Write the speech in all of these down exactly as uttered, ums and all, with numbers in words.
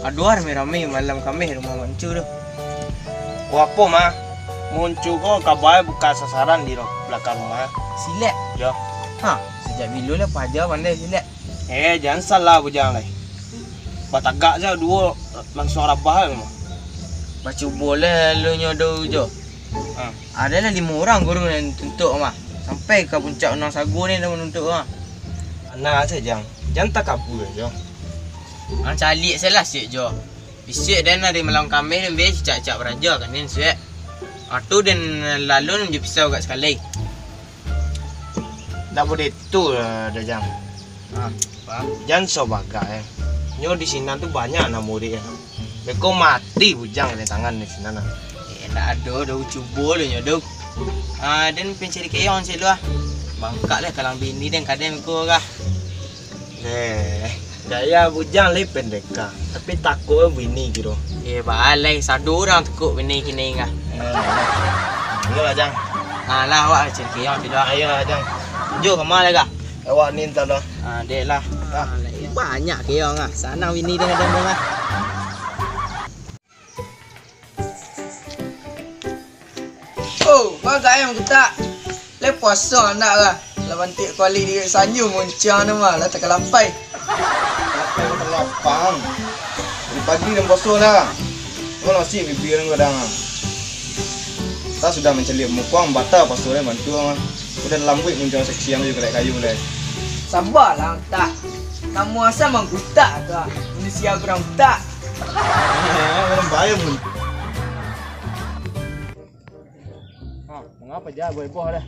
Ado rami-rami malam Kamih rumah Mancu tu. Ko apo, mah? Mancu ko kabai buka sasaran di ro-, balakang rumah. Silek? Yo. Ha, sajak bilo lah paja pandai silek. Eh, jan salah bujang lai. Batagak se duo, langsuang rabah lai mah. Bacubo lah lo nyo do jo. Ha. Ado lah limo urang guru nan tuntuak mah. Sampai ka puncak Gunung Sago ni nan manuntuak mah. Ana se, Jang. Jan takabua jo. Ang caliak salah siak jo. Bisuak den ari malam Kamih den be cicak-cicak baraja kan den suak. Atu den lalu jo pisau agak sakali. Ndak buliah tu lah, Dajang. Ha, paham. Jan so bagak, eh. Nyo di sinan tu banyak anak murid, eh. Beko mati bujang dari tangan di sinan, ah. Eh, ndak ado doh, cubo lo nyo doh. Ah, den pancari keong cek lu, ah. Bangkak lah kalang bini den kadang beko kah. Eh, gaya bujang lai pendeka, tapi takuk bini kiro. Eh, balai, sado urang takuk bini kini kah. Eh, iyolah, Jang. Ah, lah, awak cari keong cek lu, ah. Ayolah, Jang. Jo, kama lai kah? Awak ni entah dah. Ah, dek lah. Ah. Ah, banyak keong ah. Sanang bini dengan jambang ah. Oh, bagai mangkutak. Lai puaso andak lah. Lah bantik kuali di sanju muncang tu mah, lah takalapai. Lapang, lapang. Dari pagi dah puaso lah. Kau nasi bibir kadang ah. Tak sudah mancaliak mukuang, bata puaso lai bantu ah. Udah lambuik muncang seksi ang jo kadai kayu lai. Sabalah, Utak. Namo asa manggutak tu ah. Manusia kurang utak. Urang bayam pun. Ha, mangapa ja boh-boh dah?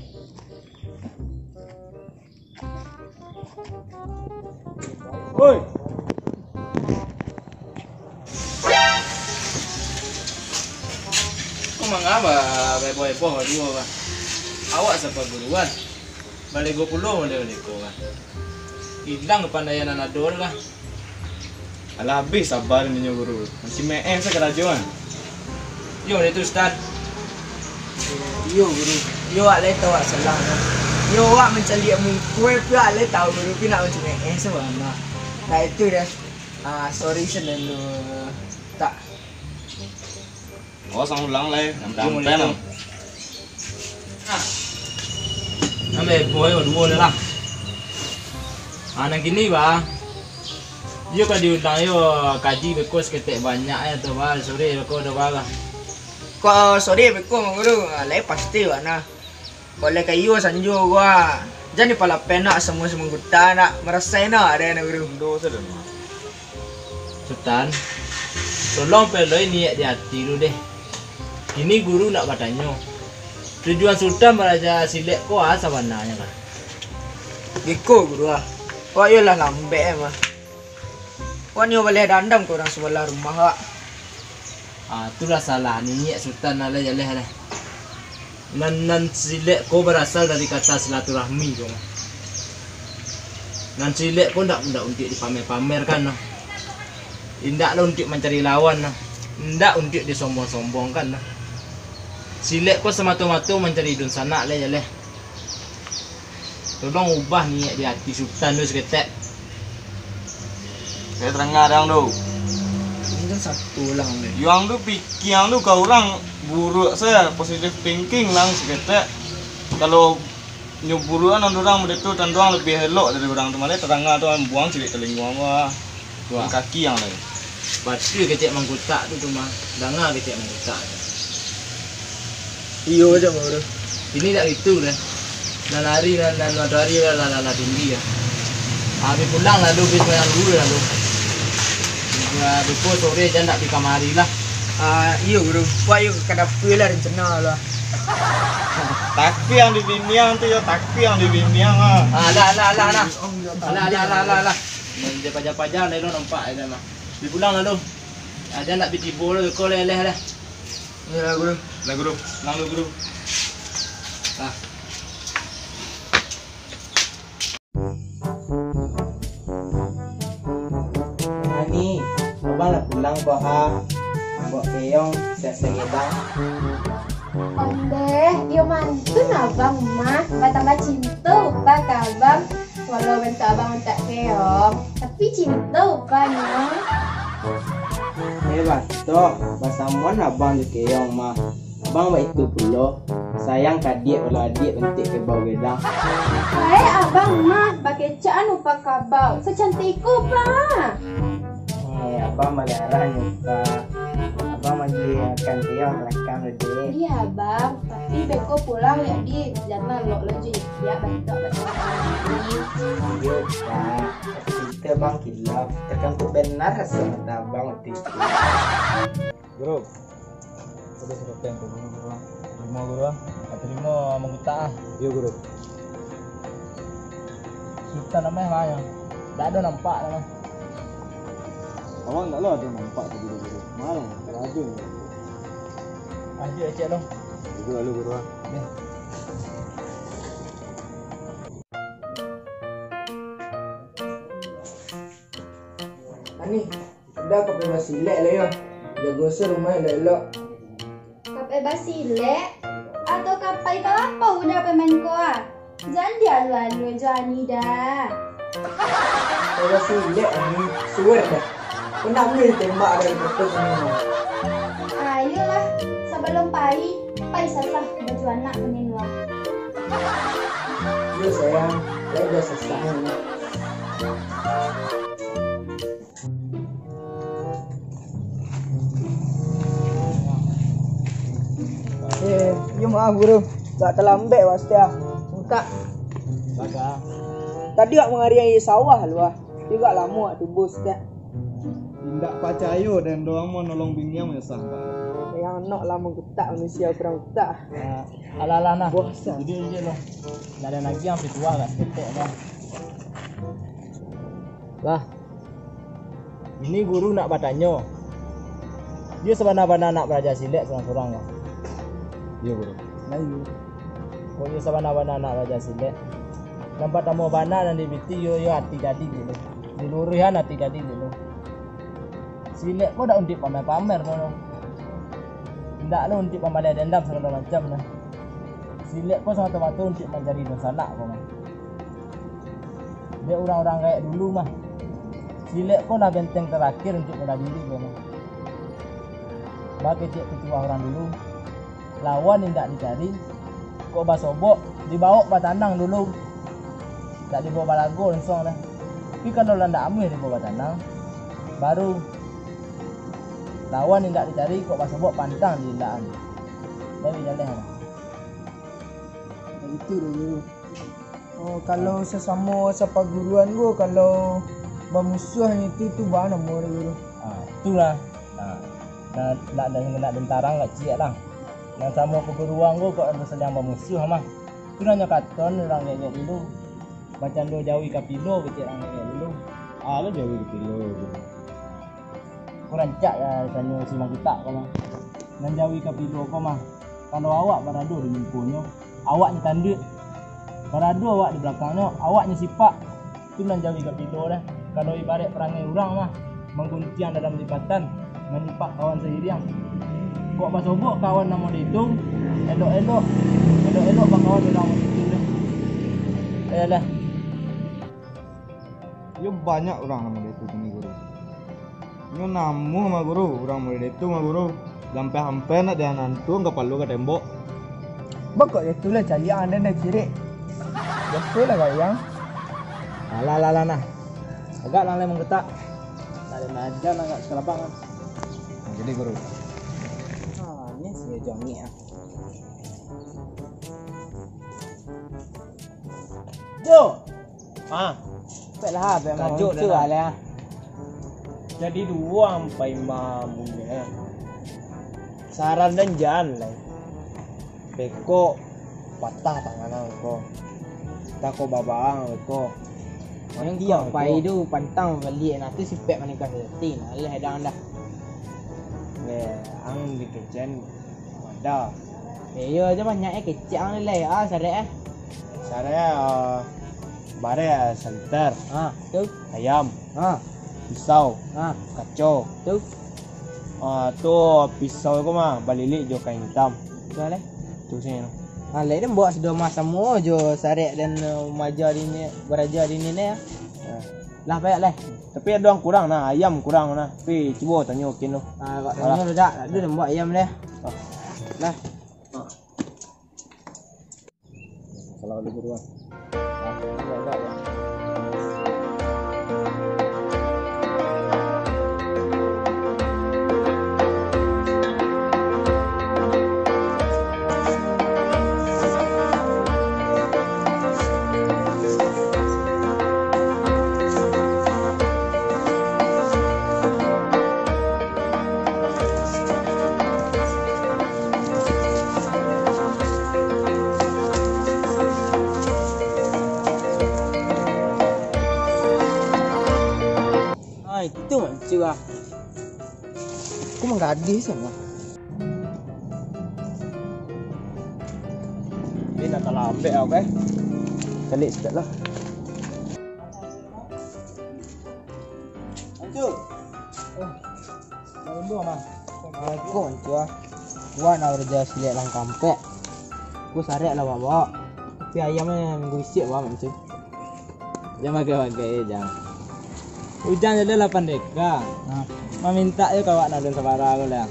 Woi. Ko mangapa heboh-heboh baduo, bah? Awak sapa guru, bah? Balego pulo model ko, bah. Ilang kapandaian nan ado, bah. Alah, abih saba inyo, guru. Mancimeh-eh se karajo, ah. Iyo, itu, Ustaz. Iyo, guru. Iyo, awak lai tahu awak salah, nah. Iyo, awak mancaliak mungkua, tapi awak lai tahu, guru, tapi nak mancimeh-eh se bana. Nah, itu dah. Ah, sorry salalu, tak. Oh, sang ulang lai, nan Iyo, tampil mulai tu. Nah. Ambe boy duo lah. Ah, nan kini, bah. Iyo ka diundang yo kaji beko saketek banyak yo tu, bah. Sore beko tu, bah. Kok sore beko, Mak Guru? Ah, lai pasti, bah, nah. Kok lai kayo sanjo ko ah. Jan dipalapen nak samo sumangkuta nak marasai nak ado nan guru. Indo sajo, Mak. Sutan, tolong peloi niaik di ati lu deh. Kini guru nak batanyo. Tujuan Sutan baraja silek ko a sabananyo kan? Beko guru ah. Wak yo lah lambek mah. Wak nio baleh dandam ka urang sabalah rumah wak. Ah, tu lah salah niaik Sutan lah, jaleh lah. Nan, nan silek ko barasal dari kata silaturahmi ko mah. Nan silek ko ndak, ndak untuak dipamer-pamerkan lah. Indak lah untuak mancari lawan lah. Indak untuak disombong-sombongkan lah. Silek ko samato-mato mancari dunsanak lah, jaleh. Tolong ubah niaik di ati Sutan tu saketek. Saya terangah dang tu. Ini kan satu lah, Mak. Yuang tu pikiang tu ka urang buruak saja, positive thinking lang saketek. Kalau nyo buruak nan urang model tu, tanduang lebih elok dari urang tu, malah terangah tu, buang cilik telingo apa. Wah. Kaki yang lain. Batua kecek mangkutak tu, tu mah. Danga kecek mangkutak tu. Iyo, kecek mangkutak. Ini tak itu lah. Nan hari, nan, nan matoari lah, lah, lah, lah tinggi lah. Ah, bi pulang lalu, bi sembahyang dulu lalu. Ya, beko sore jan tak bi kamari lah. Ah, iyo, Guru. Wak, iyo, ka dapur lah rencana lah. Tapi yang di biniang tu, yo, tapi yang di biniang lah. Ah, lah, lah, lah, lah. Alah, alah, alah, alah, alah. Main paja-paja, lain lo nampak, lain lo. Bi pulang lalu. Aja nak bi tibo lo, ko leleh dah. Yo lah, Guru. Lah, Guru. Pulang lo, Guru. Ah. Ani, abang lah pulang, ko ha. Ambok Keyong, siap-siap gedang. Ondeh, iyo mantun abang mah, batambah cinto upa ka abang. Walau bantuak abang untuak keong, tapi cinto upanyo. Eh, batok, basamoan abang jo Keong mah. Abang baitu pulo, sayang ka adiak, walau adiak bantuak kabau gadang. Ai, abang mah bakecak anu pa kabau, sacantik iko, Pak. Eh, abang baliaran ni, Pak. Abang bagi makan Keong kalakang tu, Dek. Iya, Bang. Tapi beko pulang ya, Di. Jangan lok lo jadi ya, bantuak-bantuak. Iyo, Pak. Tapi kito, Bang, kilaf. Takantuak bana raso mata abang waktu itu. Guru, sudah sudah pen tu, Guru. Terima, Guru, ah. Terima manggutak, ah. Iyo, Guru. Sultan namanya mah, yang tak ada nampak lah, mah. Awak ndak lah ada nampak tu, Guru, Guru. Malah, tak ada. Ah, cek, cek dong. Guru, lalu, Guru, ah. Deh. Ani, udah ka pai basilek lah yo. Jago se rumah elok-elok. Ka pai basilek? Atau ka pai ka lapau udah pai main ko ah? Jan dialu-alu jo Ani dah. Ka pai basilek Ani, suwek dah. Kau nak ambil tembak dari kertas ini mah. Ayolah, sabalum pai, pai sasah baju anak ko ni luah. Yo sayang, pai udah sasah ni. Eh, yo maaf, Guru. Agak talambek, Pak Setia. Engkak. Baga. Tadi awak mangariang di sawah lu, ah. Yo agak lamo awak tibo, Setia. Indak pacayo den doh, amuah nolong biniang manyo sah, Pak. Yang nok lah manggutak manusia kurang utak. Ah, alah, alah, nah. Bosan. Jadi, jadi, loh. Ndak ada lagi yang pituah agak seketek, nah. Lah. Ini guru nak batanyo. Iyo sabana-bana anak baraja silek surang-surang, Bang? Iyo, Guru. Nah, iyo. Kok iyo sabana-bana anak baraja silek? Nan partamo bana nan dipiti iyo, iyo ati gadih gitu. Diluruihan ati gadih gitu. Silek ko dak untuak pamer-pamer, Bang. Indak lo untuak pambaleh dendam sagalo macam, nah. Silek ko samato-mato untuak mancari dunsanak, Bang. Dek urang-urang gaek dulu mah, silek ko lah benteng tarakhir untuak bala diri ko mah. Bakecek pituah urang dulu, lawan indak dicari, kok basobok, dibawok batanang dulu. Dak dibawok balago langsung dah. Tapi kalau lah ndak amuah dibawok batanang, baru lawan indak dicari, kok basobok pantang diindakan. Jadi jaleh lah. Bagitu deh, Guru. Oh, kalau sasamo sapaguruan ko, kalau bamusuah itu, tu baa namo tu, Guru? Ah, itulah. Nah, nah, nak, nak, nak den tarang kecek lah. Nan samo paguruan ko, kok ado saliang bamusuah mah. Tu nan nyo kato urang gaek-gaek dulu. Bacando jawi ka pilo, kecek urang gaek-gaek dulu. Ah, lah jawi ka pilo, Guru. Ko rancak lah, tanyo si Mangkutak ko mah. Nan jawi ka pilo ko mah. Kalau awak barado di mukonyo, awaknyo tanduak. Barado awak di balakangnyo, awaknyo sipak. Tu nan jawi ka pilo dah. Kalau ibaraik parangai urang mah, mangguntiang dalam lipatan, manyipak kawan sairiang. Kok basobok kawan namo ditu, elok-elok, elok-elok bakawan urang namo ditu dah. Ayolah. Yo banyak urang namo ditu kini, Guru. Nyo namuah mah, Guru, urang model itu mah, Guru. Sampai-sampai nak dianantuang kapalo ka tembok. Baa kok itu lah caliak ando dah cirik. Biaso lah kau yang. Alah, alah, alah, nah. Agak lah lai manggetak. Nak ada najan agak sekalabang kan. Nah, jadi, Guru. Ah, ni si jongik ah. Jo. Ah, pek lah, pek Tajuk muncul dah lah. Lah. Jadi duo ampai mamunyo. Saran dan jan lai. Beko patah tangan ang ko. Tako babang beko. Yang mati kau ang pai ko. Tu pantang baliak nah tu sipek manikah sejati nah, leh dang dah. Leh, ang dikecekan. Ado. Eh, iyo aja banyak eh, kecek ang ni lai. Ah, sarek eh. Sarek, ah, barek, ah, santer. Ah, tu. Ayam. Ah. Pisau. Ah. Kaco. Tu. Ah, tu pisau ko mah balilik jo kain itam. Tu lah. Tu sini. Ah, lai den bawa sudah mah samo jo sarek dan, eh, maja di ni, baraja di ni, ni, ah. Lah, payah lah. Tapi ado yang kurang nah, ayam kurang nah. Tapi cubo tanyo kin tu. Ah, kok tanyo tu dak, ado nambah ayam deh. Lah. Salah dulu dulu. Ah, itu mancur ah. Aku manggadih sama. Ini nak talambek aku eh. Calik sikit lah. Mancur. Mancur, Bang. Assalamualaikum, Mancur. Wak nak baraja silek langkah ampek. Aku sarek lah, Wak, bawa. Tapi ayam ni minggu bisuak, Wak, Mancur. Jan bagai-bagai, Jang. Ujang je lah pandeka. Ha. Mamintak je ka awak nak alun sabara ko lah.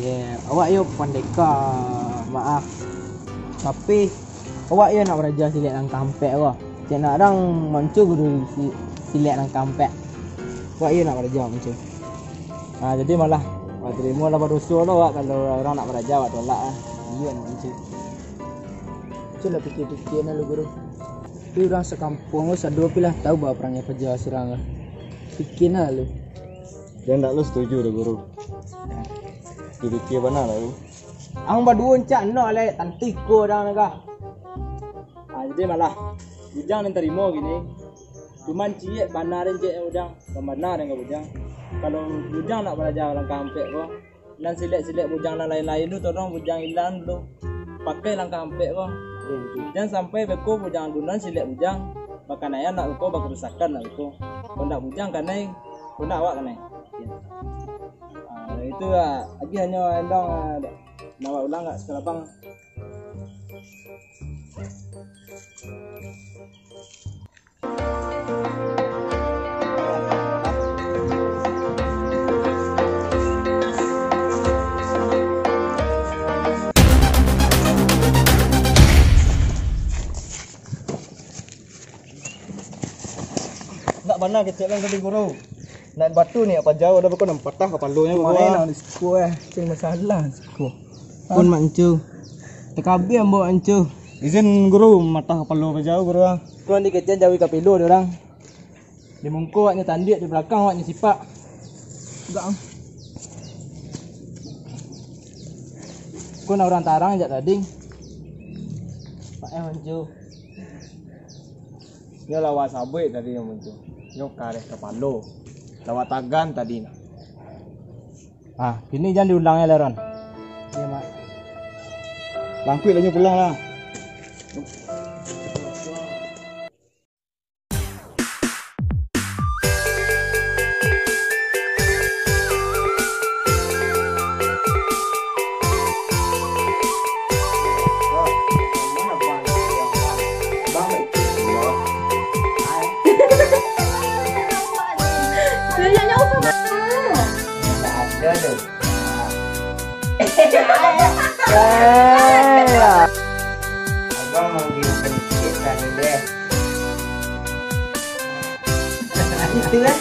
Ye, awak yo pandeka, maaf. Tapi, awak yo nak baraja silek langkah ampek ko. Cek nak dang Mancur guru si-, silek langkah ampek. Awak yo nak baraja, Mancur. Ha, jadi malah, awak tarimo lah badoso lo awak kalau urang nak baraja, awak tolak lah. Iyo, Mancur. Cubolah pikia-pikia nah lu, Guru. Tapi urang sakampuang ko sado pi lah tau baa parangai paja surang ko. Pikia nah lu. Jan ndak lu satuju doh, Guru. Pikia-pikia bana lah lu. Ang baduo ancak nak lek tantu iko dang nagah. Ah, jadi malah Bujang nan tarimo kini. Cuman ciek bana den cek Bujang, pambana den ka Bujang. Kalau Bujang nak baraja langkah ampek ko, nan silek-silek Bujang nan lain-lain tu tolong Bujang ilang dulu. Pakai langkah ampek ko. Jan sampai beko Bujang gunoan silek Bujang, bakanaian nak beko, bakarusakan nak beko. Kondak Bujang kanai, kondak awak kanai. Ah, itu lah. Lagi hanyo endang, ah, nak awak ulang gak sakalabang? Ndak bana kecek kan tadi, Guru. Nak batu ni apa jauh dah beko nan patah kapalonyo, Guru. Kemarin lah di siko eh. Cuma masalah siko. Pun Mak Encu. Takabih ambo Mak Encu. Izin Guru, matah kapalo bajauah Guru ah. Tuan dikecekan jauhi kapilo dek urang. Di mungko awaknyo tandiak, di balakang awaknyo sipak. Agak ah. Ko nak urang tarang jak tadi. Pak eh Mak Encu. Nyo lawa sabuik tadi Mak Encu. Nyo kareh kapalo. Lawa tagan tadi nah. Ah, kini jan diulang lai, Ron. Iyo, Mak. Langkuik lah nyo pulang lah. Abang manggil kencik tadi deh. Itu kan?